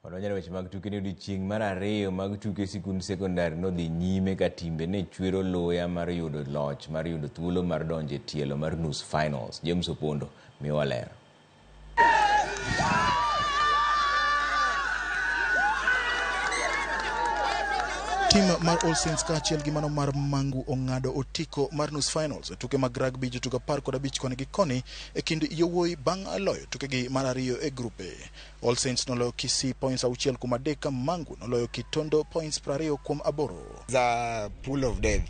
Wadonjo e weche mag tuke ni odiochieng' mar ariyo mag tuke sikund sekondari nodhi nyime ka timbe ne chwero luya mar yudo loch mar yudo thuolo mar donjo e tielo mar nus finals. James Opondo miyowa ler. Tim mar All Saints kaachiel gi mano mar Mangu ong'ado otiko mar nus finals e tuke mag rugby jotugo 15 koni gi koni e kind yowuoyi bang' loyo tukegi mar ariyo e grupe. All Saints noloyo Kisii points 6-3 ka Mangu noloyo Kitondo points 20-8. It's a pool of death,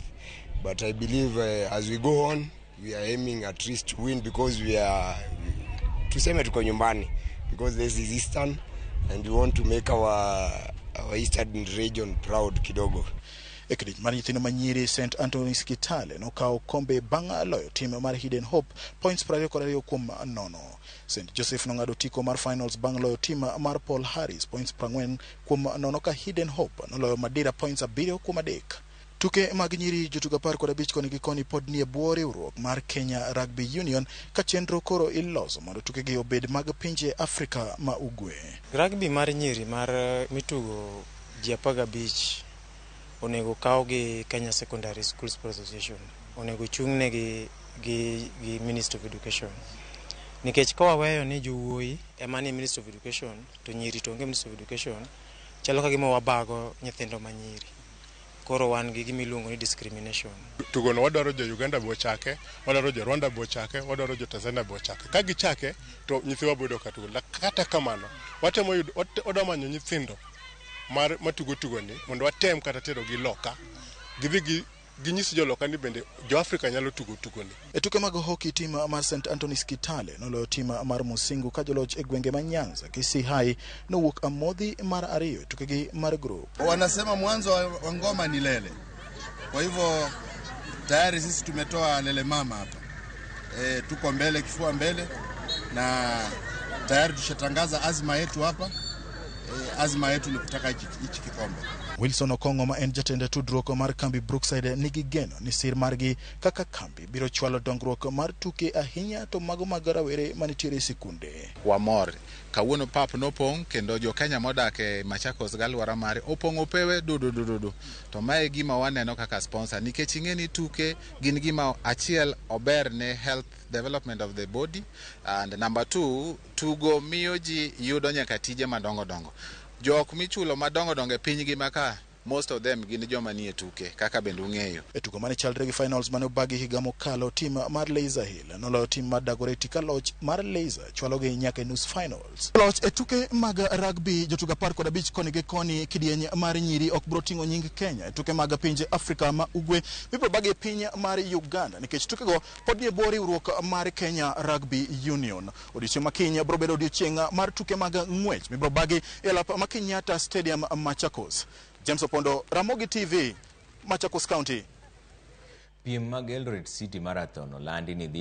but I believe as we go on we are aiming at least to win because we are, tuseme tuko nyumbani, because this is Eastern and we want to make our Eastern region proud kidogo. E kidieny mar nyithindo manyiri, St Anthony's Kitale nokawo kombe bang' loyo tim mar Hidden Hope points 22-0. St Joseph nong'ado otiko mar finals bang' loyo tim mar Paul Harris points 40-0 ka Hidden Hope noloyo Madira points 7-3. Tuke mag nyiri jotugo 15 koni gi koni pod nie bwo riwruok mar Kenya Rugby Union ka chenro koro iloso mondo tukegi obed mag pinje Afrika ma Ugwe. Rugby mar nyiri mar mitugo ji 15 onego kaw gi Kenya Secondary School Sports Association, onego chung'ne gi Ministry of Education. Nikech ka waweyo ni jowuoyi ema ni Ministry of Education to nyiri to onge Ministry of Education, chalo ka gima wabago nyithindo ma nyiri. Koro wan gi gima iluongo ni discrimination. Tugono wadwaro jo Uganda bo chake, wadwaro jo Rwanda bo chake, wadwaro jo Tanzania bo chake. Ka gichake to nyithiwa bodo ka tugo. Kata kamano, watemo yudo, wadwa manyo nyithindo mar matugo tugoni mondo watem kata tero gi loka. Gidhi ginyis joloka ni bende jo Afrika nyalo tugo tugoni. E tuke mag hockey, tim mar St Anthony's Kitale noloyo tim mar Musingu ka joloch e gwenge ma Nyanza. Kisii High nowuok amodhi mar ariyo e tukegi mar group. Wanasema mwanzo wa ngoma ni lele. Kwa hivyo tayari sisi tumetoa lele mama hapa. Tuko mbele, kifua mbele, na tayari tushatangaza azma yetu hapa. Azma yetu ni kutaka hichi kikombe. Wilson Okong'o ma en jatend tudruok mar kambi Brookside nigi geno ni sir margi kaka kambi biro chwalo dongruok mar tuke ahinya to mago mag rawere manitiere e sikunde. Wamor. Kawuono pap nopong' kendo jo Kenya modak e Machakos gi alwora mare opong'o pewe dudududu. To mae gima waneno kaka sponsor nikech ing'e ni tuke gin gima achiel ober ne health development of the body, and number 2, tugo miyo ji yudo nyaka tije madongo dongo. Jok michulo madongo dongo e piny ngima ka, most of them gin joma nie tuke kaka bende ung'eyo. E tugo mane chalre gi finals mane obagi higa mokalo, tim mar Laser Hill noloyo tim mar Dagoretti ka loch mar Laser chwalogi nyaka e nus finals. Loch e tuke mag rugby jotugo 15 koni gi koni, kidieny mar nyiri ok biro ting'o nying Kenya e tuke mag pinje Afrika ma Ugwe mibiro bagi e piny mar Uganda nikech tukego pod nie bwo riwruok mar Kenya Rugby Union. Odiochieng' ma kiny biro bedo odiochieng' mar tuke mag ng'wech mibiro bagi e lap ma Kenyatta Stadium, Machakos. James Opondo, Ramogi TV, Machakos County. Piem mag Eldoret City Marathon olandi ni dhi